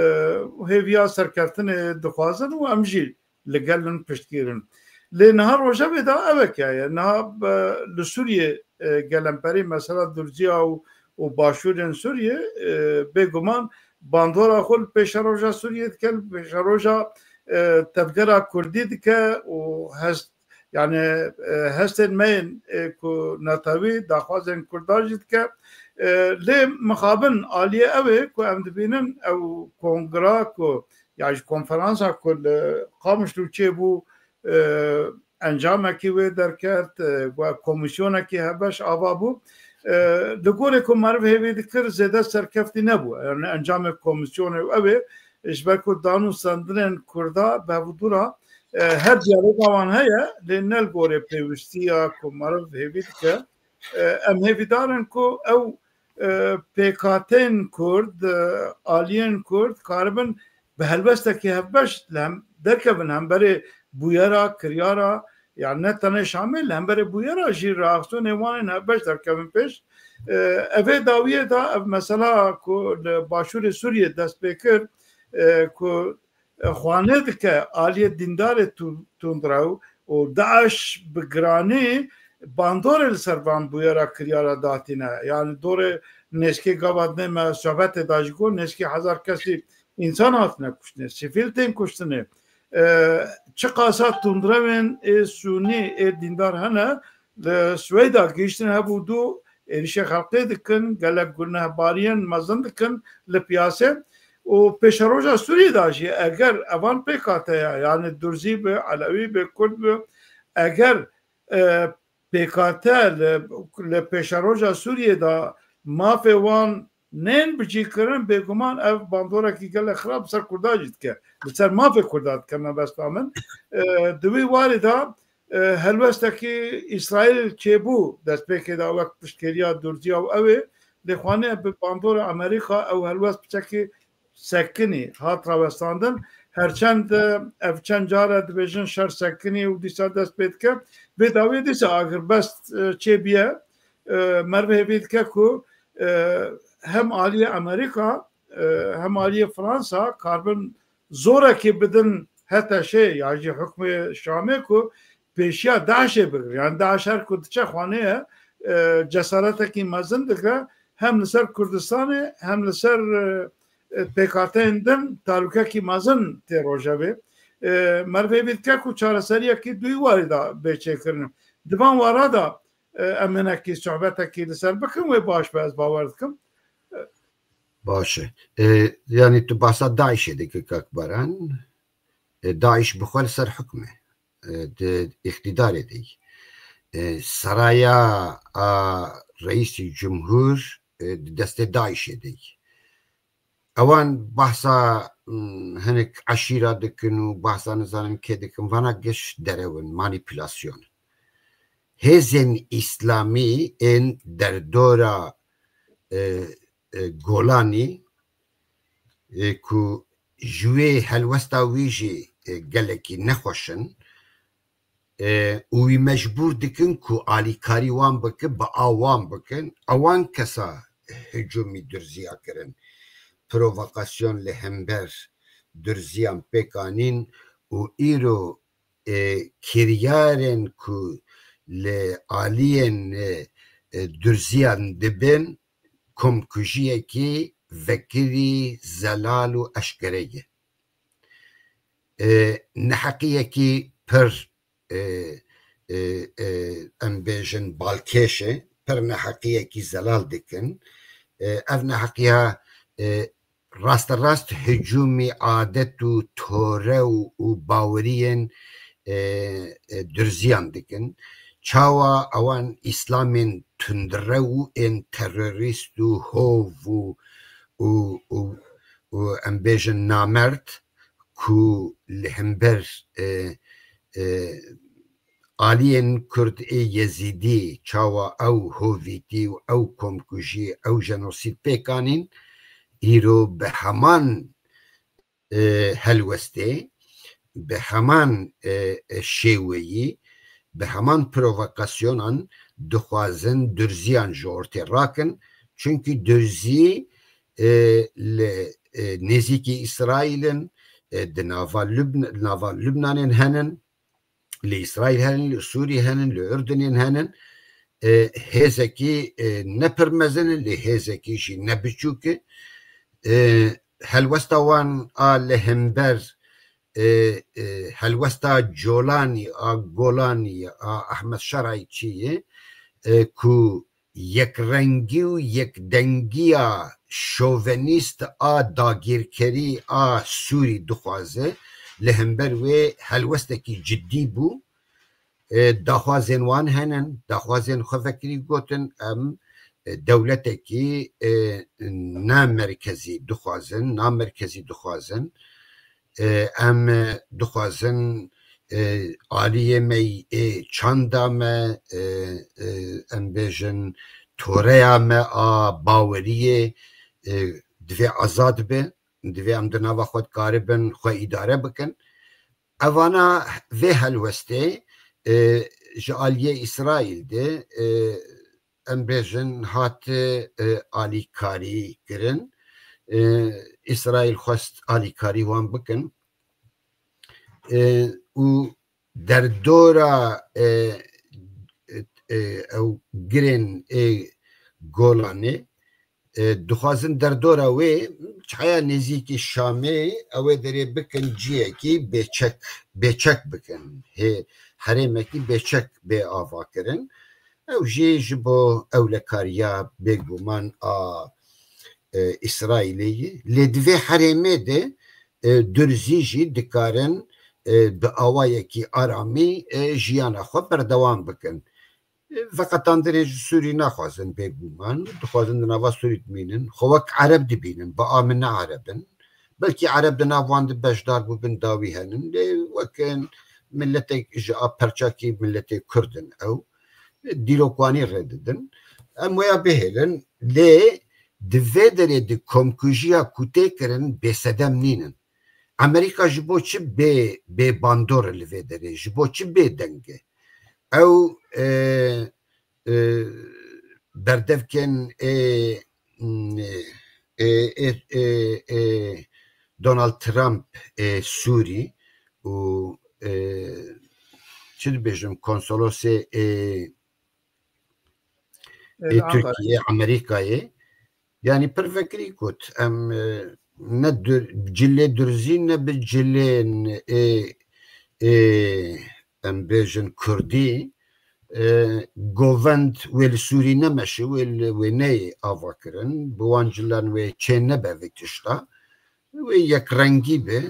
hêviya serkeftinê dixwazin û em jî li gel in, piştgîr in. Lê niha rojevê de ev e ke ye. Niha, e, li Sûriyê, e, gelemperî mesela Durciya û, û başûrên Sûriyê, e, bêguman bandora xwe li pêşeroja Sûriyê dike, li pêşeroja, e, tevgera Kurdî dike û hest, yani, e, hestên me yên, e, ku netewî daxwazên Kurdan jî dike. E, lê mixabin aliyê ew ê ku em dibînin ew kongra ku ya ji konferansa ku li Qamişlo çêbû, e, encamekî wê derket, e, we komîsyonekî hevbeş ava bû. E, li gorê ku meriv hêvî dikir, zêde serkeftî nebû. Yani encamê komîsyonê ew ê, ji ber ku danûstandinên Kurda bi hevdû re, e, her diyaloga wan heye, lê ne li gorê pêwîstiya ku meriv hêvî dike. E, em hêvîdar in ku ew, e, pêkhateyên Kurd, e, aliyên Kurd karibin bi helwestekî hevbeş li hem derkevin hemberê bûyera, kiryara, yani ne tenê Şamê, li hemberê bûyera jî reaksiyonê wan ên hevbeş derkevin pêş. E, evê dawiyê de ev mesela ku li başûrê Sûriyê dest pê kir, e, ku xwane dike aliyê dîndarê tu-, tundrew û DAIŞ bi giranî bandorê li ser van bûyera kiryara datîne. Yani dorê nêzkê gava dinê me sohbetê da jî got, nêzkê hezar kesî însan hatine kuştinê, sivîl tên kuştinê. E, çiqasa tundrewên ê sûnî, ê dîndar hene, li Swêda gihiştin hev û du êrişê xelqê dikin, gelek gunehbariyên mezin dikin li piyasê û pêşeroja Sûriyê de jî eger evan pêk hateya, yani Durzî bi, Elewî bi, Kurd bi, eger, e, pêk hate li, li pêşeroja Sûriyê de mafê wan nên bicî kirin, bêguman ev bandorekî gelek xirab li ser Kurda jî dike. Li ser mafê Kurda dike mebesta min. E, di wî warî de, e, helwestekî Îsraîl çêbû destpêkê de wek piştgiriya Durciya û ew ê, lê xwanê bi bandora Amerîka ew helwest piçekî sekinî hat rawestandin. Herçend, e, ev çend care dibêjin şer sekinî û dîsa dest pê dike. Vê dawiyê dîsa agirbest, e, çêbiye. E, meriv hêvî dike ku, e, hem aliyê Amerîka, e, hem aliyê Fransa karibin zorekê bidin HTŞ'ê ya jî hukmê Şamê ku pêşiya DAIŞ'ê bigrin. Yani DAIŞ her ku diçe xwanê ye, e, cesaretekî mezin digre hem li ser Kurdistanê hem li ser, e, e, pêkhateyên din talûkekî mezin tê rojevê. E, meriv hêvî dike ku çareseriyekî duyî warî de bê çêkirin. Di van wara de, e, em hinekî sohbetekî li ser bikin wê baş be, ez bawer dikim. Baş e. E, yani tu bahsa DAIŞ'ê dikî kak Baran. E, DAIŞ bi xwe li ser hukm e. E, di îqtîdarê de yî. E, seraya a reîsî cumhur, e, di destê DAIŞ'ê de yî. Ewan bahsa, mm, hinek eşîra dikin û bahsa nizanim kê dikin, vana giş derew in, manîpulasyon in. Hêzên îslamî ên derdora, e, e, Golanî, e, ku ji wê helwesta wî jî, e, gelekî nexweş in, e, û wî mecbûr dikin ku alîkarî wan bikin, bi a wan bikin. Ewan kesa hicûmî Durziya kirin. Provokasyon li hember Durziyan pêk anîn û îro, e, kiryarên ku li aliyên, e, e, Durziyan dibin, komkujiyekî vekirî zelal û eşkere ye. E, neheqiyekî pir, e, e, e, em bêjin balkêş e, pir neheqiyekî zelal dikin. E, ev neheqiya, e, rasterast hicûmî adet û tore û, û baweriyên, e, e, durziyan dikin. Çawa ewan îslamên tundrew ên terorîst û hov û, û, û, û em bêjin namert ku li hember, e, e, aliyên Kurd ê Yezîdî çawa ew hovîtî û ew komkujî, ew jenosîd pêk anîn, îro bi heman, e, helwestê, bi heman, e, e, şêweyî, bi heman provokasyonan dixwazin durziyan ji ortê rakin. Çunkî durzî, e, li, e, nêzîkî Îsraîl in, e, di nava Lubn-, nava Lubnanê henin, li Îsraîl henin, li Sûrî henin, li Urdunê henin. E, hêzekî, e, ne pir mezin in, lê hêzekî jî ne biçûk e. E, helwesta wan a li hember, e, e, helwesta Colanî, a Golanî, a Ehmed Şerayçî ye, e, ku yekrengî û yekdengiya şovenîst a dagîrkerî a Sûrî dixwaze, li hember wê helwestekî cidî bû. E, daxwazên wan henin, daxwazên xwe vekirî gotin, em, e, dewletekî, e, ne merkezî dixwazin, na merkezî dixwazin. E, em, e, dixwazin, e, aliyê me yê çanda me, e, e, em bêjin toreya me a baweriyê, e, divê azad be, divê em di nava xwe dikaribin xwe îdare bikin. Evana vê helwestê, e, ji aliyê Îsraîl de, e, em bêjin, hat, e, alîkarî kirin. E, Îsraîl xwest alîkarî wan bikin. E, û derdora, e, e, ew girên ê Golanê, e, dixwazin derdora wê çaya nêzîkî Şamê ew ê derê bikin ciyekî bêçek, bêçek bikin. Hê herêmekî bêçek bê avakirin. Ew jî ji bo ewlekariya bêguman a, e, Îsraîlê ye. Lê di vê herêmê de, e, durzî jî dikarin, e, bi awayekî aramî, e, jiyana xwe berdewam bikin. E, veqetandinê ji Sûrî naxwazin bêguman, dixwazin di nava Sûrî dimînin, xwe wek Ereb dibînin, bi a min ne Ereb in. Belkî Ereb di nav wan de beşdar bûbin dawî henin, lê wek miletek ji a perçakî miletê Kurd in ew. Dîrokwanî rê didin. Em waya bihêlin, lê di vê derê di komkujiya ku tê kirin bêsedem nînin. Amerîka ji bo çi bê, bê bandor e li vê derê? Ji bo çi bê deng e? Ew, e, e, berdevkên ê, ê, ê, ê, ê Donald Trump ê Sûrî û, e, çi dibêjim, konsolosê ê, ê Tirkiyê, Amerîkayê, yanî pir vekirî got, em, e, ne dur-, cilê durzî ne bi cilên ê, ê, em bêjin kurdî, e, govend wê li Sûrî nemeşe, wê li, wê neyê avakirin, bi wan cilan wê çê nebe vê tişta, wê yekrengî be,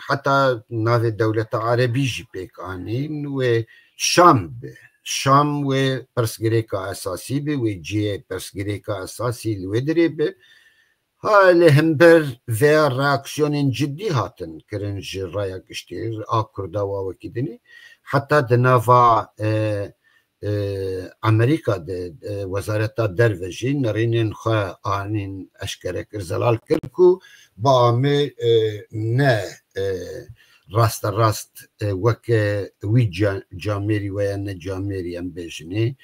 heta navê dewleta erebî jî pêk anîn, wê Şam be. Şam wê pirsgirêka esasî be, wê cihê pirsgirêka esasî li wê dirê be. Ha, li hember vêya reaksiyonên cidî hatin kirin ji raya giştî, a Kurda wa wekî dinê. Heta di nava, e, e, Amerîka de, e, Wezareta Derve jî nerînên xwe anîn eşkere kir, zelal kir ku bi amê, e, ne, e, rasterast, e, weke wî ca-, camêrî we ya ne camêrî em bêjinê,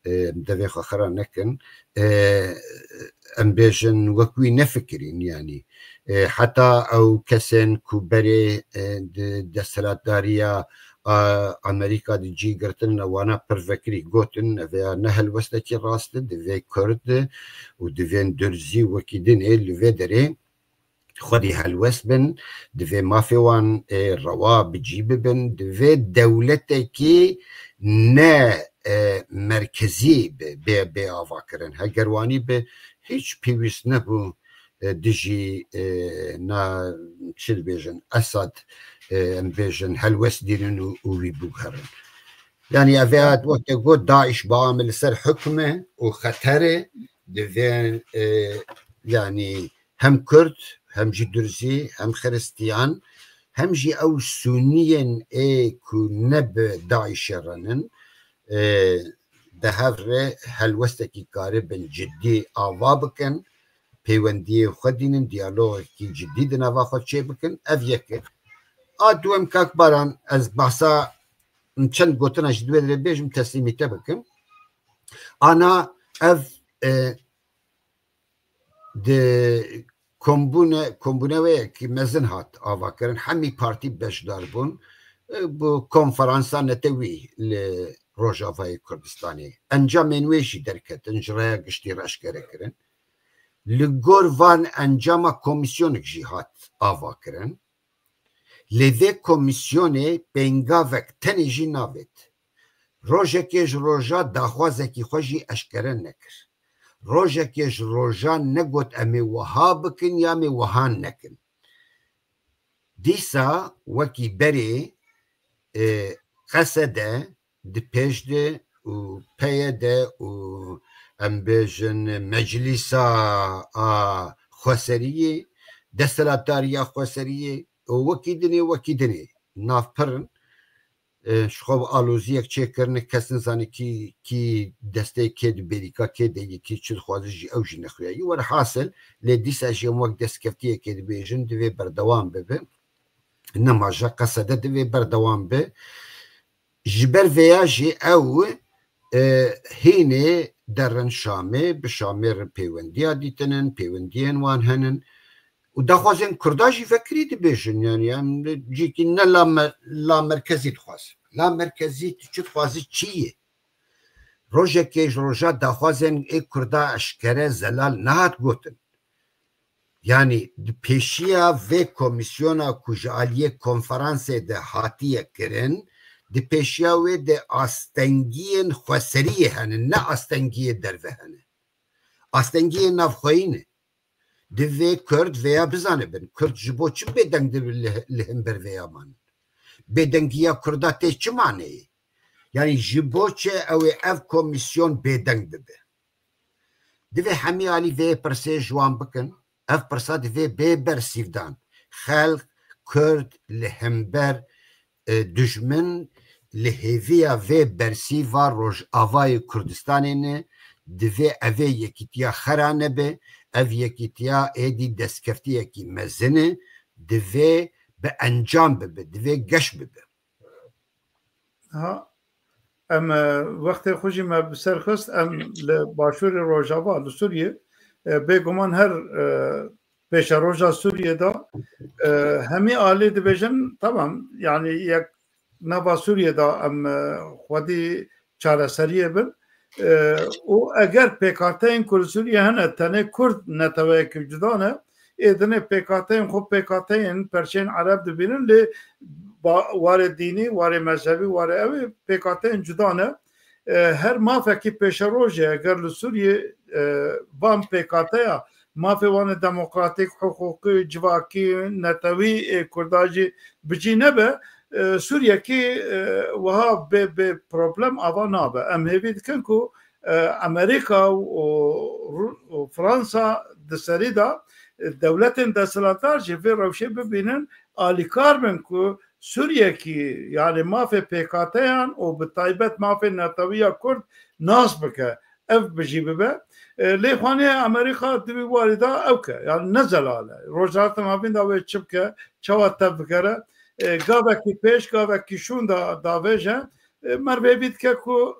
e, em devê xwe xira nekin. E, em bêjin wek wî nefikirîn, yanî. E, heta ew kesên ku berê, e, di desthilatdariya a, Amerîka di cî girtin, wana pir vekirî gotin, ev ya ne helwestekî rast e, divê Kurd û divên Durzî wekî dinê li vê derê xwedî helwest bin, divê mafê wan, e, rewa bi cî bibin, divê dewletekî ne, e, merkezî bi, bê, bê avakirin. Heger wanî bi, hîç pêwîst nebû, e, dijî, e, na, çi dibêjin, Esad, e, em bêjin, helwest dînin û, û wî biguherin. Yani, ev ya wextê got, DAIŞ bawame li ser hukm e û xeter e, divê, e, yani, hem Kurd, hem jî Durzî, hem Xiristiyan, hem jî ew Sûniyên ê ku ne bi DAIŞê re nin, e, di hev re helwestekî karibin cidî ava bikin, peywendiyê xwe dînin, diyalogekî cidî di nava xwe çê bikin. Ev yek e. A duwem, kak Baran, ez behsa çend gotina ji duwê re bêjim, teslîmî te bikim. Ana ev, e, di kombûne, kombûne wê yekî mezin hat avakirin. Hemî partî beşdar bûn. E, bu konferansa netewî li Rojavayê Kurdistanê. Encamên wê jî derketin, ji raya giştî re eşkere kirin. Li gor van encama komîsyonek jî hat avakirin. Lê vê komîsyonê pêngavek tenê jî navêt. Rojekê ji roja daxwazekî xwe jî eşkere nekir. Rojekê ji roja negot em ê wiha bikin ya em ê wiha nekin. Dîsa wekî berê, e, Qesede di pêş de û peye de û em bêjin meclîsa a xweseriyê, desthilatdariya xweseriyê û wekî dinê, wekî dinê navpirin. E, ji xwe aloziyek çêkirine, kes nizane kî, kî destê kê di bêrîka kê de ye, kî çi dixwaze jî ew jî nexuya. Welhasil, lê dîsa jî em wek destkeftiyekê dibêjin, divê berdewam bibe. Nemaja Qesede divê berdewam be. Ji ber vêya jî ew, e, hînê derin Şamê, bi Şamê re pêwendiya dîtinin, pêwendiyên wan henin. Û daxwazên Kurda jî vekirî dibêjin, yani em cîkî ne la me-, la merkezî dixwazin. La merkezî tu çi dixwazî çi ye? Rojekê ji roja daxwazên ê Kurda eşkere zelal nehat gotin. Yani di pêşiya vê komîsyona ku ji aliyê konferansê de hatiye kirin, di pêşiya wê de astengiyên xweseriyê hene, ne astengiyê derve hene. Astengiyê navxweyî ne. Divê Kurd vêya bizanibin. Kurd ji bo çi bêdeng dibe li, li hember vêya man? Bêdengiya Kurda tê çi maneyê? Yani ji bo çi ew ê ev komîsyon bêdeng bibe? Divê hemî alî vê pirsê ji wan bikin. Ev pirsa divê bê bersîvdan. Xelk, Kurd li hember, e, dijmin li hêviya vê bersîva Rojavayê Kurdistanê ne, divê evê yekîtiya xera nebe, ev yekîtiya êdî destkeftiyekî mezin e, divê bi encam bibe, divê geş bibe. Ha, em, e, wextê xwe jî me bi ser xist, em li başûrê Rojava, li Sûriyê, e, bêguman her, e, pêşeroja Sûriyê de, e, hemî alî dibêjin, tamam, yani yek nava Sûriyê de em, e, xwedî çareseriyê bin. E, û eger pêkhateyên ku li Sûriyê hene, tenê Kurd neteweyekî cuda ne, ê dinê pêkhateyên xwe pêkhateyên perçeyên Ereb dibînin, lê ba-, warê dînî, warê mezhebî, warê ew ê pêkhateyên cuda ne. E, her mafekî pêşerojê eger li Sûriyê, e, van pêkhateya mafê wan ê demokratîk, hiqûqî, civakî, netewî ê Kurda jî bi cî nebe, e, Sûriyekî, e, wiha bê, bê problem ava nabe. Em hêvî dikin ku, e, Amerîka û, û Ru-, û Fransa di serî de, e, dewletên desthilatdar jî vê rewşê bibînin, alîkar bin ku Sûriyekî, yani mafê pêkhateyan û bi taybet mafê netewî ya Kurd nas bike, ev bi jî bibe. E, lê xwaniye Amerîka di wî warî de ew ke, yani ne zelal e. Rojhilata Navîn de wê çi bike, çawa tev bikere, e, gavekî pêş, gavekî şûn de davêje. E, merv hêvî dike ku,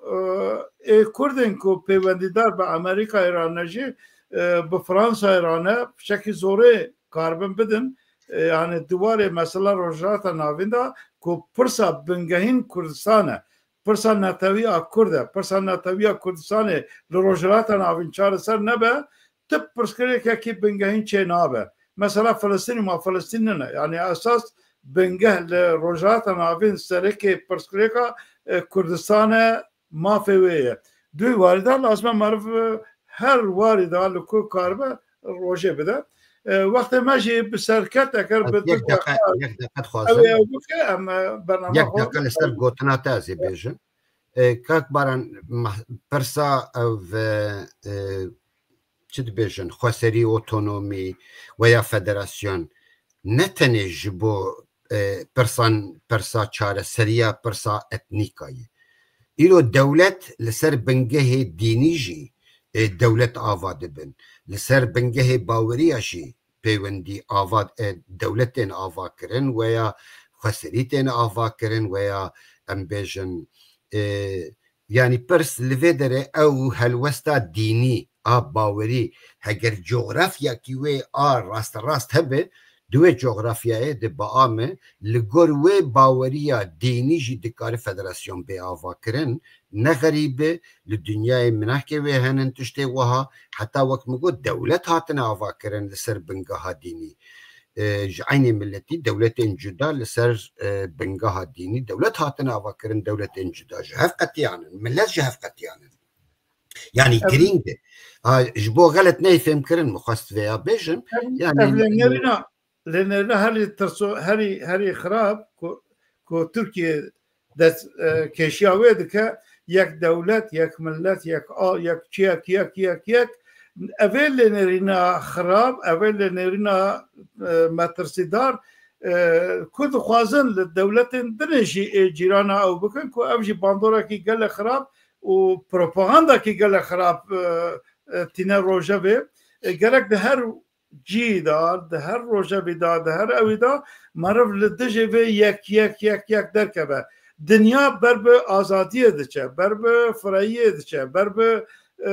e, ê Kurdên ku peywendîdar bi Amerîkayê re ne jî, e, bi Fransayê re ne, fişekî zorê karibin bidin, e, yani di warê mesela Rojhilata Navîn de ku pirsa bingehîn Kurdistan e. Pirsa netewî a Kurd e. Pirsa netewî a Kurdistanê li Rojhilata Navîn çareser nebe, tu pirsgirêkekî bingehîn çê nabe. Mesela Filistîn û ma Filistîn nine. Yani esas bingeh li Rojhilata Navîn serekê pirsgirêka, e, Kurdistan e, mafê wê ye. Duy warî de lazim e meriv, e, her warî de li ku karibe rojê bide. E, wextê me jî bi serket eger Ez bi yek deqe, yek deqe ew dixwazim. Ê ew bike em, e, bername Yek xwe deqe li ser gotina te ez ê bêjim. E, Kak Baran, mah-, pirsa ev, e, e, çi dibêjin, xweserî, otonomî veya federasyon ne tenê ji bo, e, pirsan, pirsa çareseriya pirsa etnîka ye. Îro dewlet li ser bingehê dînî jî, e, dewlet ava dibin. Li ser bingehê baweriya jî peywendî ava, e, dewlet tên ava kirin, weya xweserî tên ava kirin, weya em bêjin, e, yanî pirs li vê derê ew helwesta dînî a bawerî, heger coxrafyakî wê a rasterast hebe, di wê coxrafyayê de bi a me, li gor wê baweriya dînî jî dikare federasyon bê ava kirin. Ne xerîb e, li dinyayê minehkê wê henin tiştê wiha, heta wek min got, dewlet hatine ava kirin li ser bingeha dînî. E, ji eynê miletî dewletên cuda li ser, e, bingeha dînî dewlet hatine ava kirin, dewletên cuda ji hev qetiyanin, milet ji hev qetiyanin. Yani Evet. girîng e. Ha, ji bo xelet neyê fêmkirin, min xwest vêya bêjim. Ev, Yani ev lê nêrîna, lê nêrîna herî tirso-, herî, herî xirab ku, ku Tirkiye dest, e, kêşiya wê dike, yek dewlet, yek millet, yek a, yek çiyek, yek, yek, yek. Ev ê lê nêrîna xirab, ev ê lê nêrîna, e, metirsîdar, e, ku dixwazin li dewletên din jî ê cîrana ew bikin, ku ev jî bandorekî gelek xirab û propagandakî gelek xirab, e, e, tîne rojevê. E, gerek di her cî de, di her rojevî de, di her ewî de meriv li dijî vê yek, yek, yek, yek derkeve. Dinya ber bi azadiyê diçe, ber bi fireyiyê diçe, ber bi, e,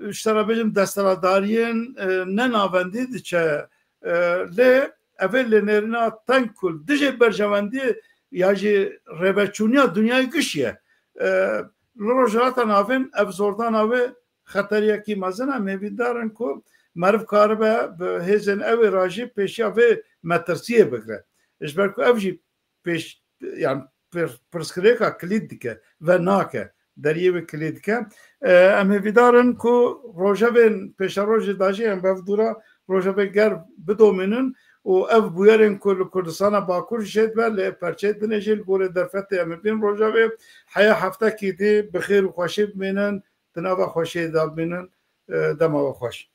ji te re bêjim desthilatdariyên, e, ne navendî diçe. E, lê ev ê lênêrîna teng ku li dijî berjewendiyê ya jî rêveçûniya dinyayê giş ye. E, li Rojhilata Navîn ev zordana wê xeteriyekî mezin e. Em hêvîdar in ku meriv karibe bi hêzên ew ê re jî pêşiya vê metirsiyê bigire. Ji ber ku ev jî pêş, yan pir-, pirsgirêka kilît dike, venake, deriyê wê kilît dike. E, em hêvîdar in ku rojevên pêşerojê de jî em bi hev dû re rojevê germ bidomînin û ev bûyerên ku li Kurdistana Bakur jî çêdibe, li perçeyê dinê jî li gorî derfetê em ê bînin rojevê. Heya heftekî dî bi xêr û xweşî bimînin, di nava xweşiyê de bimînin, e, dema we xweş.